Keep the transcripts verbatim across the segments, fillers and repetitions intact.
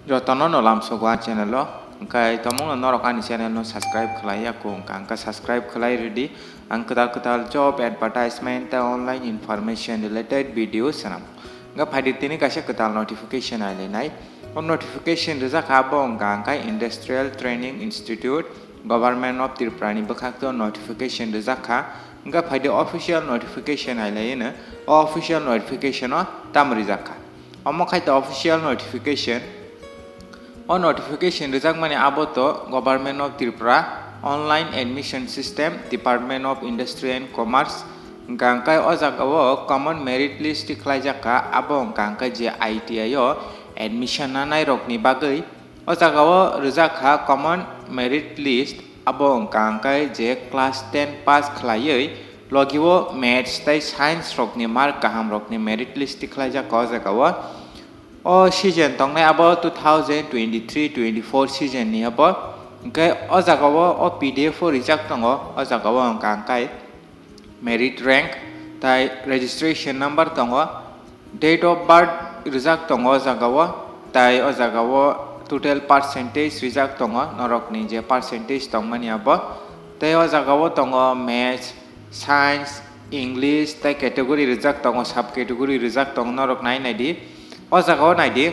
Jotono no lamsogo a channel o, hwnkhe tomungno norok ani channel no subscribe khlai ya kho wngkha, hwnkhe subscribe khlai rwdi. Ang kwtal kwtal job advertisement tei online information related video swnam. Hwnkhe phaidi tini kaisa kwtal notification ailainai. O notification rijak kha abo wngkha hwnkhe Industrial Training Institute, Government of Tripura ni bwkhak tei o notification rijak kha. Hwnkhe phaidi official notification ailaino, o official notification o tamo rijak kha. Omo khai to official notification. O notification rijakmani abo to Government of Tripura, Online Admission System, Department of Industry and Commerce, hwnkha hwnkhe o jaga o common merit list tikhlaijak kha, abo hwnkha hwnkhe je I T I o admission nanai rokni bagwi. O jaga o rijak kha common merit list, abo hwnkha hwnkhe je class ten pass khlaiwi logi o maths tei science rokni mark kaham rokni merit list tikhlaijak kha o jaga o. O season tongnai abo two thousand twenty-three twenty-four season ni abo. Hwnkhe o jaga o, o P D F o rijak tongo, o jaga o hwnkha hwnkhe merit rank, tai registration number tongo, date of birth rijak tongo o jaga o, tai o jaga o total percentage rijak tongo, norokni je percentage tongmani abo. Tai o jaga o tongo maths, science, English, tai category rijak tongo, sub category rijak tongo, norok nai nai di. O jaga o nai di,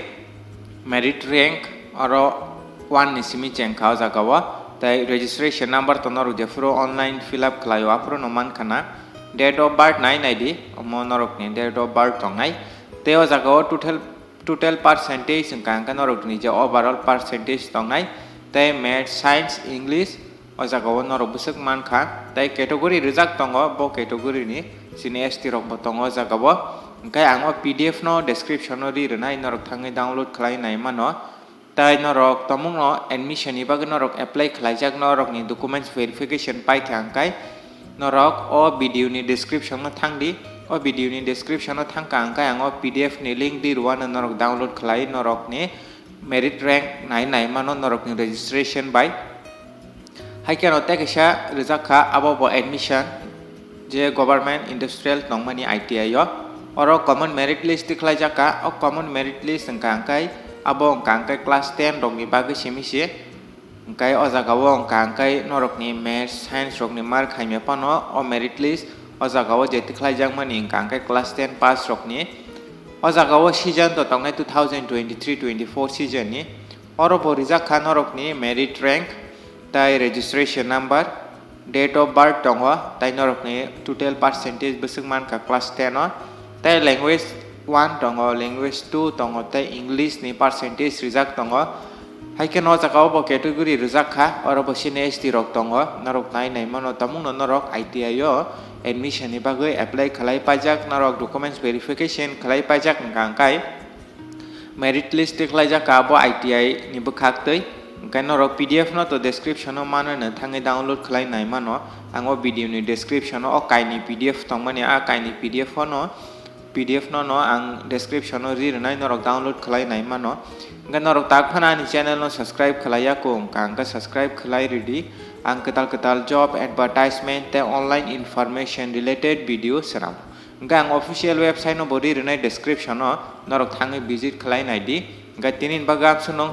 merit rank oro one ni simi cheng kha o jaga o, tai registration number to norok jephuru online fill up khlai o aphuru no man kha na. Date of birth nai nai di, omo norokni date of birth tongnai. Tei o jaga o total, total percentage hwnkha hwnkhe norokni je overall percentage tongnai, tei maths, science, English, o jaga o norok bwswk man kha, tei category rijak tongo, bo category ni chini S T rok bo tongo o jaga o. Hwnkhe ang o P D F no description o ri rwnai, norok thangwi download khlai nai mano. Tai norok tomungno admission ni bagwi norok apply khlaijak, norokni documents verification pai kha hwnkhe norok o video ni description o thang di. O video ni description o thang kha hwnkhe ang o P D F ni link di rwano, norok download khlai norokni merit rank nai nai mano norokni registration bai. Hai kheno tei kaisa rijak kha, abo bo admission je government industrial tongmani I T I o. Oro common merit list tikhlaijak kha. O common merit list hwnkha hwnkhe abo hwnkha hwnkhe class ten rokni bagwi simi se. Hwnkhe o jaga o hwnkha hwnkhe norokni maths, science rokni mark hai maya phano o merit list o jaga o je tikhlaijakmani hwnkha hwnkhe class ten pass rokni. O jaga o season to tongnai two thousand twenty-three twenty-four season ni. Oro bo rijak kha norokni merit rank, tai registration number, date of birth tongo, tai norokni total percentage bwswk man kha class ten o, tai language one tongo, language two tongo, tei English ni percentage rijak tongo. Hai khe no jaga o bo category rijak kha, oro bo sini S T rok tongo, norok nai nai mano, tamungno norok I T I o admission ni bagwi apply khlai paijak, norok documents verification khlai paijak hwnkha hwnkhe merit list tikhlaijak kha bo I T I ni bwkhak twi. Hwnkhe norok P D F no to description o mano no thangwi download khlai nai mano. Ang o video ni description o o kaini P D F tongmani, a kaini P D F o no P D F no no ang description o ri rwnai, norok download khlai nai mano. Hwnkhe norok tak phano ani channel no subscribe khlai ya kho wngkha, hwnkhe subscribe khlai rwdi. Ang kwtal kwtal job advertisement tei online information related video swnam. Hwnkhe ang official website no bo ri rwnai description o, norok thangwi visit khlai nai di. Hwnkhe tini ni bagwi amsuk nung